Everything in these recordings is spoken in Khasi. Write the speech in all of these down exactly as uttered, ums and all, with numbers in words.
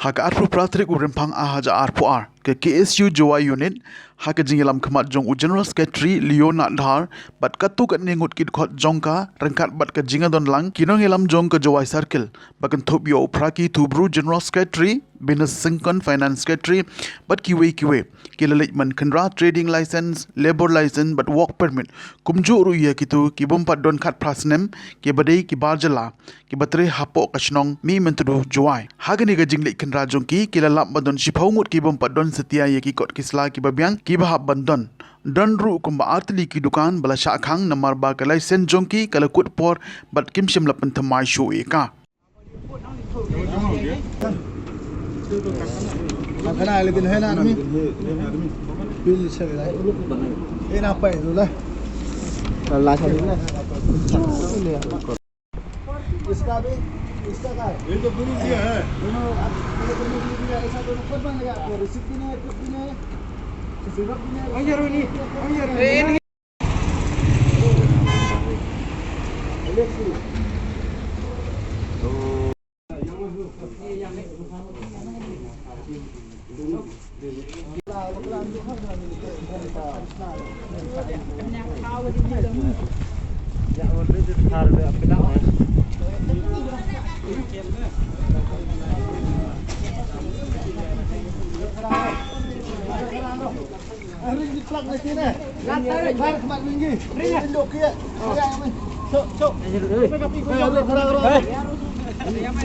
Ha ka arphew phra tarik u Rymphang ar hajar arphew ar, ka K S U Jowai Unit, ha ka jingïalam khmat jong u General Secretary Leonard Dhar bad katto katne ngut ki dkhot jong ka, ryngkat bad ka jingïadon lang ki nongïalam jong ka Jowai Circle, ba kynthup ïa u Phraki Thubru, General Secretary, Venus Syngkon, Finance Secretary, bad kiwei kiwei, ki la leit ban khynra trading license, labour license bad work permit, kumjuh ruh ïa kito ki bym pat don khatphra snem, ki ba dei ki bar jylla, ki ba trei hapoh ka shnong Mihmyntdu, Jowai. Ha kane ka jingleit khynra jong ki, ki la lap ba don shiphew ngut ki bym pat don satia ïa ki kot ki sla ki ba biang ki ba hap ban don. Don ruh kumba ar tylli ki dukan ba la shah khang namar ba ka license jong ki ka la kut por bad kim shym la pynthymmai shuh ïa ka. खाना लेकिन है ना आदमी? बिल से मिला। ये ना पाए दूल्हा। अल्लाह से। इसका भी, इसका का है? ये तो गुरु जी है। दोनों आप, ये दोनों गुरु जी है, ऐसा दोनों खुद बन गया आपको, रिसिप्ट भी नहीं है, कुछ भी नहीं है। सिर्फ भी नहीं है।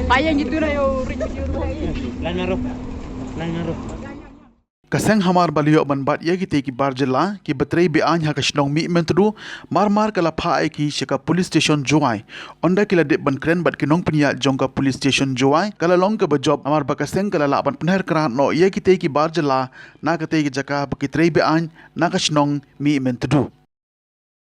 Payung gitu lah yo. Lain naruh. Lain naruh. Ka seng hamar ba la ïoh ban bat ïa kitei ki bar jylla ki ba trei be-aiñ ha ka shnong Mihmyntdu, mar mar ka la phah ïa ki sha ka police station Jowai. Ynda ki la dep ban kren bad ki nongpynïaid jong ka police station Jowai, ka la long kaba jop namar ba ka seng ka la lah ban pynher krad noh ïa kitei ki bar jylla na katei ka jaka ba ki trei be-aiñ na ka shnong Mihmyntdu.